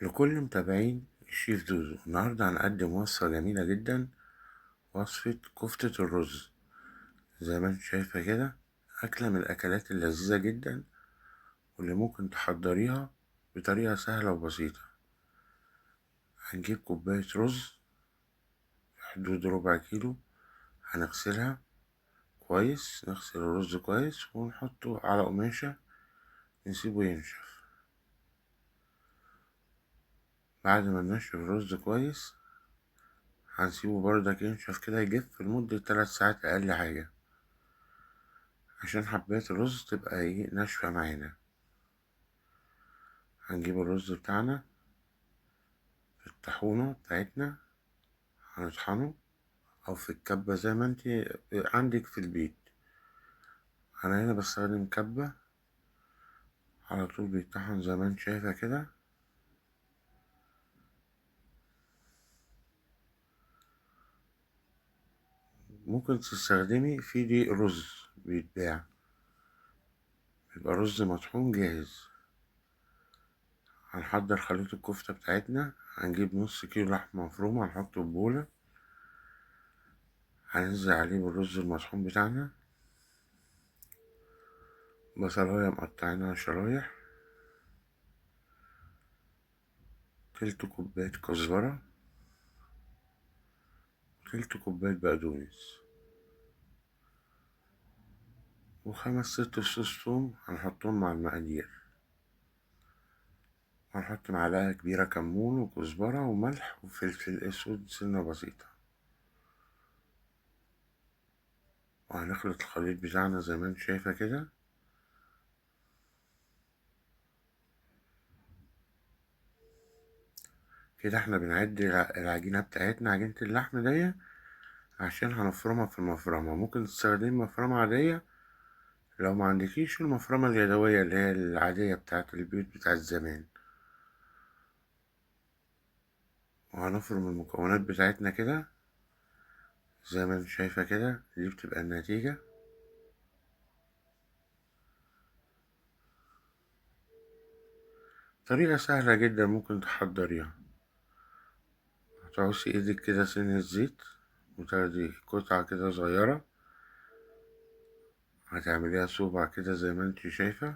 لكل متابعين الشيف زوزو، النهاردة هنقدم وصفة جميلة جدا، وصفة كفتة الرز. زي ما انت شايفة كده، أكلة من الأكلات اللذيذة جدا واللي ممكن تحضريها بطريقة سهلة وبسيطة. هنجيب كوباية رز في حدود ربع كيلو، هنغسلها كويس، نغسل الرز كويس ونحطه على قماشة نسيبه ينشف. بعد ما ننشف الرز كويس هنسيبه بردك ينشف كده، يجف لمدة 3 ساعات أقل حاجة، عشان حباية الرز تبقى ناشفة معانا. هنجيب الرز بتاعنا في الطاحونة بتاعتنا، هنطحنه أو في الكبة زي ما انت عندك في البيت. أنا هنا بستخدم كبة، على طول بيطحن زي ما انت شايفة كده. ممكن تستخدمي في دي رز بيتباع، بيبقى رز مطحون جاهز. هنحضر خليط الكفتة بتاعتنا. هنجيب نص كيلو لحمة مفرومة، هنحطه في بولة، هننزل عليه بالرز المطحون بتاعنا، بصلاية مقطعينها شرايح، تلت كوباية كزبرة، تلت كوباية بقدونس، وخمس ست فصوص توم هنحطهم مع المقادير. هنحط معلقة كبيرة كمون وكزبرة وملح وفلفل أسود سنة بسيطة، وهنخلط الخليط بتاعنا زي ما انت شايفة كده. كده احنا بنعد العجينة بتاعتنا، عجينة اللحم دي، عشان هنفرمها في المفرمة. ممكن تستخدمي مفرمة عادية، لو ما عندكيش المفرمة اليدوية اللي هي العادية بتاعت البيوت بتاعت زمان. وهنفرم المكونات بتاعتنا كده زي ما انت شايفة كده، دي بتبقى النتيجة. طريقة سهلة جدا ممكن تحضريها. هتعوصي ايدك كده سنة زيت وتاخدي قطعة كده صغيرة، هتعمليها صوبع كده زي ما انت شايفة،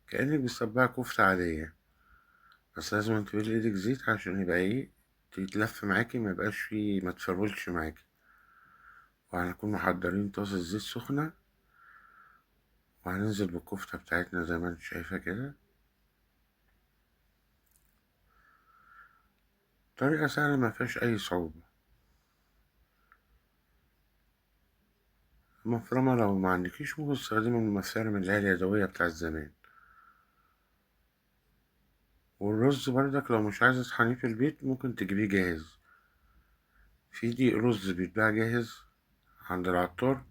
كأنك بتصبعي كفتة عادية، بس لازم تبلي ايدك زيت عشان يبقى تتلف معاكي، ما يبقاش فيه، ما تفرولش معاكي. وهنكون محضرين طاسة زيت سخنة، وهننزل بالكفتة بتاعتنا زي ما انت شايفة كده. طريقة سهلة ما فيهاش أي صعوبة. المفرمة لو ما عندكيش ممكن تستخدمي المفارم اللي هي اليدوية بتاعت زمان. والرز بردك لو مش عايزة تطحنيه في البيت ممكن تجيبيه جاهز، في دي رز بيتباع جاهز عند العطار،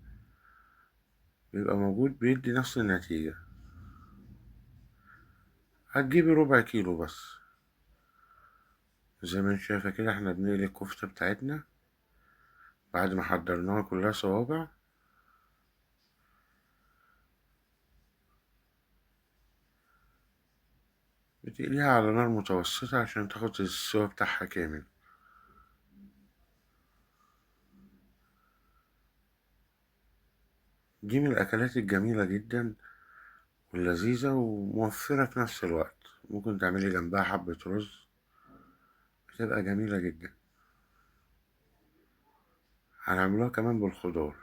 بيبقى موجود، بيدي نفس النتيجة. هتجيبي ربع كيلو بس. زي ما انت شايفة كده احنا بنقلي الكفتة بتاعتنا بعد ما حضرناها كلها صوابع. بتقليها على نار متوسطة عشان تاخد السوا بتاعها كامل. دي من الأكلات الجميلة جدا واللذيذة وموفرة في نفس الوقت. ممكن تعملي جنبها حبة رز، بتبقى جميلة جدا. هنعملوها كمان بالخضار.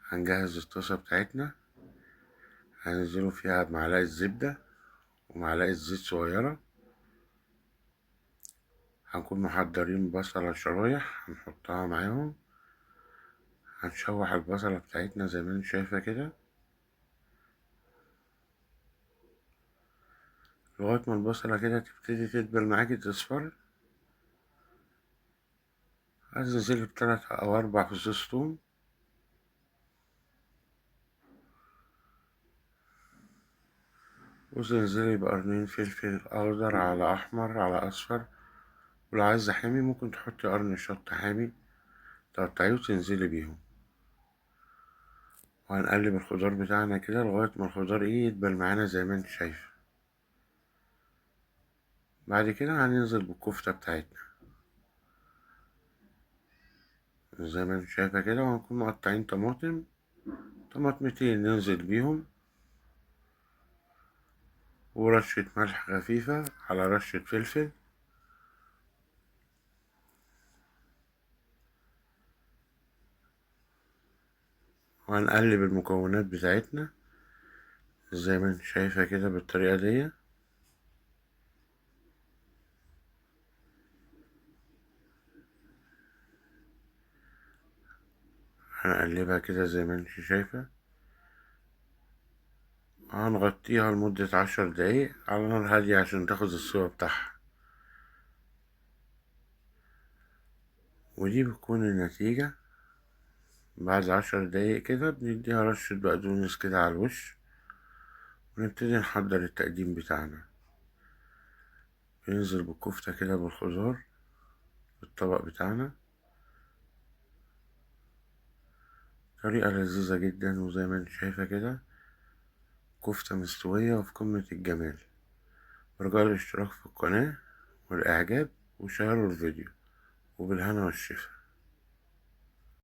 هنجهز الطاسة بتاعتنا، هننزله فيها بمعلقة زبدة ومعلقة زيت صغيرة. هنكون محضرين بصلة شرايح هنحطها معاهم. هنشوح البصلة بتاعتنا زي ما انت شايفة كده لغاية ما البصلة كده تبتدي تدبل معاكي تصفر. هتنزلي بتلات أو 4 فصوص توم، وتنزلي بقرنين فلفل أخضر على أحمر على أصفر، ولو عايزة حامي ممكن تحطي قرن شطة حامي تقطعيه وتنزلي بيهم. وهنقلب الخضار بتاعنا كده لغاية ما الخضار يدبل معانا زي ما انت شايفة. بعد كده هننزل بالكفتة بتاعتنا زي ما انت شايفة كده، وهنكون مقطعين طماطم، طماطمتين ننزل بيهم، ورشة ملح خفيفة على رشة فلفل. وهنقلب المكونات بتاعتنا زي ما انت شايفة كده بالطريقة دي. هنقلبها كده زي ما انت شايفة، هنغطيها لمدة 10 دقايق على نار هادية عشان تاخد السوا بتاعها. ودي بتكون النتيجة بعد 10 دقايق كده. بنديها رشة بقدونس كده على الوش، ونبتدي نحضر التقديم بتاعنا. بننزل بالكفتة كده بالخضار الطبق بتاعنا. طريقة لذيذة جدا، وزي ما انت شايفة كده كفتة مستوية وفي قمة الجمال. برجاء الاشتراك في القناة والإعجاب وشيروا الفيديو، وبالهنا والشفا.